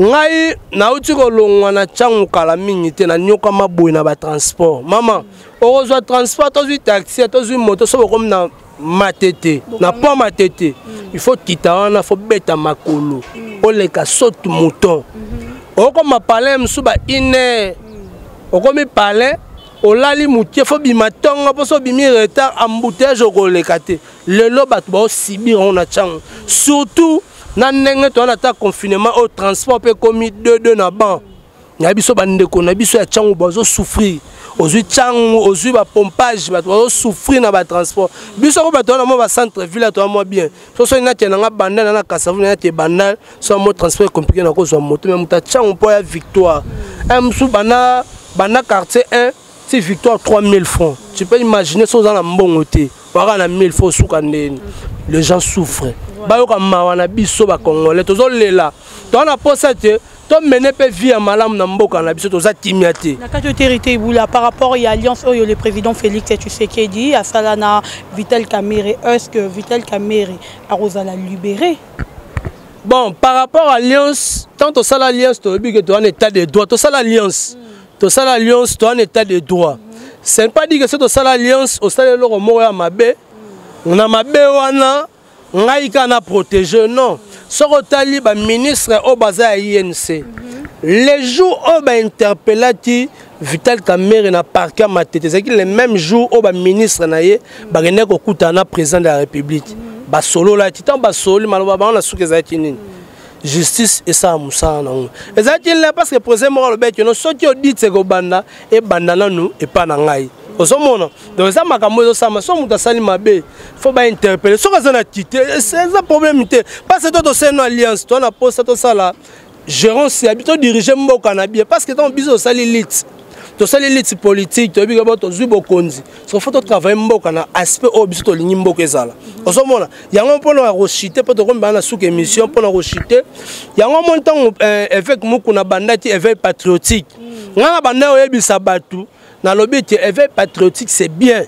Ngai nauti kolongwa na ntango kala mingi te, nanyokama boye na batransport. Mama, okozwa transport, tozwi taxi, tozwi moto, so bokomi na Matete, na pont Matete, il faut kita wana, faut beta makolo, oleka saute mouton, okoma palin mosusu ba une heure, okomi palin, olali mokie, faut bima ntongo mpo so obimi retard, embouteillage, okoleka te. Lelo bato baosibir yango na ntango, surtout na ndenge toza na ta confinement oyo, transport mpe ekomi 2 na ban na biso. Bandeko na biso ya ntango bazosouffrir. Ozwi ntango, ozwi bapompage, bato bazosouffrir na batransport. Biso ko bato wana mwa bacentre ville, toa mwa bien. So soki nakende nanga Bandal na Kasavu, nake Bandal, so mo transport compliqué, na kozwa moto. Me moto atiango mpo ya Victoire un mosusu, banda banda quartier 1 ti Victoire, 3000 francs. Tu peux imaginer, so oza na mbongo te, waka na 1000 francs, osuka ndeni? Les gens souffrent. Bayoka mawa na biso bacongolais, tozolela, toza na posa te tomene mpe vie ya malamu na mboka na biso, toza kimia te. Na kati autorité Ibula, par rapport ya alliance oyo le président Félix Tshisekedi asala na Vital Kamerhe, est-ce que Vital Kamerhe akozala libéré? Bon, par rapport à alliance, tant tosala alliance, toyebi ke toza na état de droit. Tosala alliance, tosala alliance, toza na état de droit. Ce n'est pas dit que soki tosala alliance, osala eloko moko ya mabe, na mabe wana ngai kaka na protéger. Non. Soki otali baministre oyo baza ya UNC, le jour oyo bainterpellaki Vital Kamerhe na parquet ya Matete, ezalaki le même jour oyo baministre na ye bakendaki kokutana na président de la République. Basololaki. Ntango basololi, maloba bango na suki ezalaki nini? Justice esala mosala nango. Ezalaki le parce que président moko alobaki no, soki audit ekobanda, ebanda nanu epa na ngai. Ozomona, donc eza makambo ezosalama. So moto asali mabe, faut bainterpeller. Soki aza na tite, eza problème te, parce que to tosali no alliance, to na posa tosala gérance ya todirige mboka na bien. Parce que ntango biso tosali lutte, tosali lutte politique, toyebi ke bo tozwi bokonzi, so faut totravaille mboka na aspect oyo biso tolingi mboka ezala. Ozomona yango mpona ya kochuter, mpo tokomi baa na suka émission, mpona kochuter yango moni ntango évêque Mukuna bandaki éveil patriotique, ngai na banda oyebisa bato, nalobi ete éveil patriotique, c'est bien,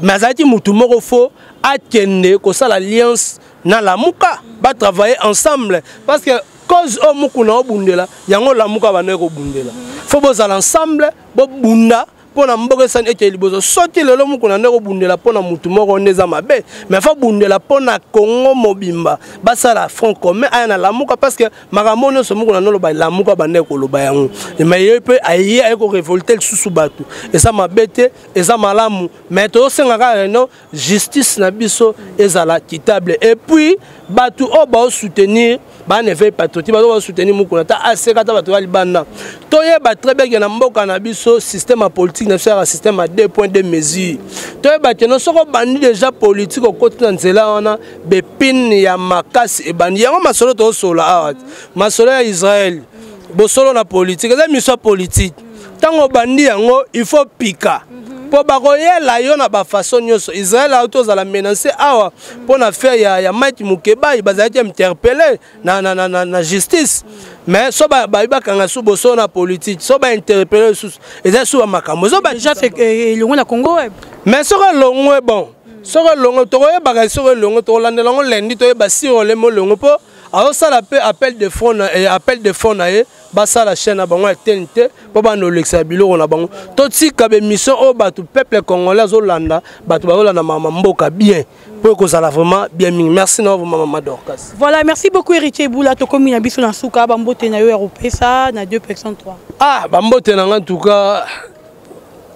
mais azalaki motu moko, faut akende kosala alliance na Lamuka, batravailler ensemble, parce que cause oyo Mukuna obundela yango, Lamuka bandaki kobundela. Faut bozala ensemble, bobunda mpo na mboka esani eke liboso. Soki lelo Mukuna nde kobundela mpo na mutu moko nde eza mabe, mais faut bundela mpo na Kongo mobimba, basala front commun, aya na Lamuka, parce que makambo nyonso Mukuna nde oloba, Lamuka bandeki koloba yango. Mais ye mpe aye, aye korévolter lisusu bato, eza mabe te, eza malamu. Mais tozosenga kaka no justice na biso ezala équitable. Et puis bato oyo baosoutenir bana éveil patriotique, bato basoutenir Mukuna, ta aseka, ta bato ya libanda, toyeba très bien ke na mboka na biso, système ya politique na biso yaka système ya 2 poids 2 mesures. Toyeba ke no, soki obandi déjà politique, okoti na nzela wana, bepine ya makasi ebandi. Yango masolo tozosola awa, masolo ya Israel, bosolo na politique, eza mission ya politique. Ntango obandi yango, il faut pika mpo bakoyela yo na bafaçon nyonso. Israel auti ozala menace awa mpo na affaire ya Mike Mukebai, bazalaki interpellé na justice. Mais so bayi bakanga su bosolo na politique, so bainterpellé lisusu, eza su bamakambo. Déjà elongwe na Congo Web. Mais soki elongwe, bon, soki elongwe, tokoyebaka. Soki elongwe, tokolandela yango lendi, toyeba sir olemi olongwe mpo Azosala mpe appel de fonds na, eh, appel de fonds na ye, basala chaîne na bango ya TNT mpo banda olekisa biloko na bango. Totika bemission oyo bato peuple congolais azolanda, bato bazolanda mama mboka bien, mpo ekozala vraiment bien mingi. Merci na vraiment mama Dorcas. Voilà, merci beaucoup Héritier Boula. Tokomi na biso na suka, bambote na yo ya kopesa na 2 personnes 3. Ah, bambote na nga, en tout cas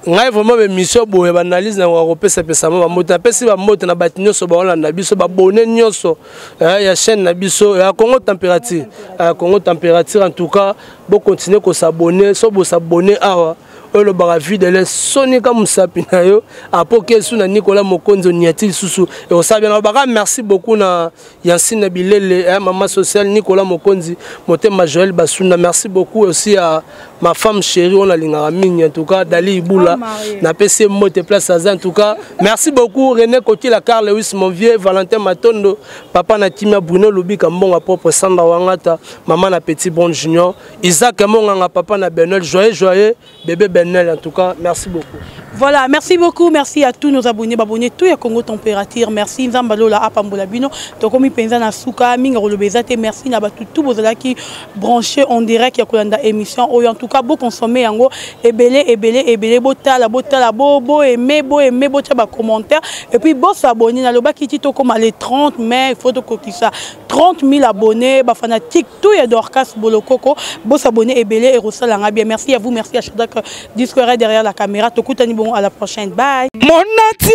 ngai vraiment bemission boye, baanalyse na yango kopesapesa mo bambote. Napesi bambote na bato nyonso baolanda biso, babone nyonso ya chaîne na biso ya Congo Température, ya Congo Température. En tout cas bocontinue kos'abonner. So bos'abonner awa, oyo elobaka videle sonika mosapi na yo apoki esu na Nicolas Mokonzi oniati lisusu, ekosala bien. Nalobaka merci beaucoup na Yansine Bilele, eh, mama sociale Nicolas Mokonzi motema, Joël Basunda. Merci beaucoup aussi à ma femme chérie oyo nalingaka mingi, en tout cas Dali Ibula, napesi ye mbote place aza. En tout cas merci beaucoup René Kokila, Carl Lewis, mon vieux Valentin Matondo, papa na Kimia, Bruno Lubika Mbonga propre, Sandra Wangata, mama na Petit Bon Junior, Isaac Monganga, papa na Benel, joyeux joyeux bébé Benel. En tout cas merci beaucoup. Voilà, merci beaucoup, merci à tous nos abonnés, abonnés tout ya Congo Température. Merci Nzamba Lola apambola bino. Tokomi penza na suka minga kolobeza te. Merci na batu tout bozalaki branché en direct ya kolanda émission oyo. En tout cas, bo consommer yango ebele ebele ebele, botala botala, bo bo aimer, bo aimer, bo tia ba commentaire et puis bo s'abonner na loba kiti tokoma les 30 mai, il faut tokokisa 30 000 abonnés, ba fanatique tout ya Dorcas Bolokoko, bo s'abonner ebele et rosalanga bien. Merci à vous, merci à Shadrach Disquare derrière la caméra. Tokutani bon à la prochaine. Bye. Monatie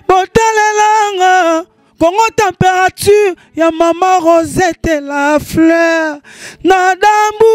botalelanga Congo Température ya mama Rosette la fleur na dambu.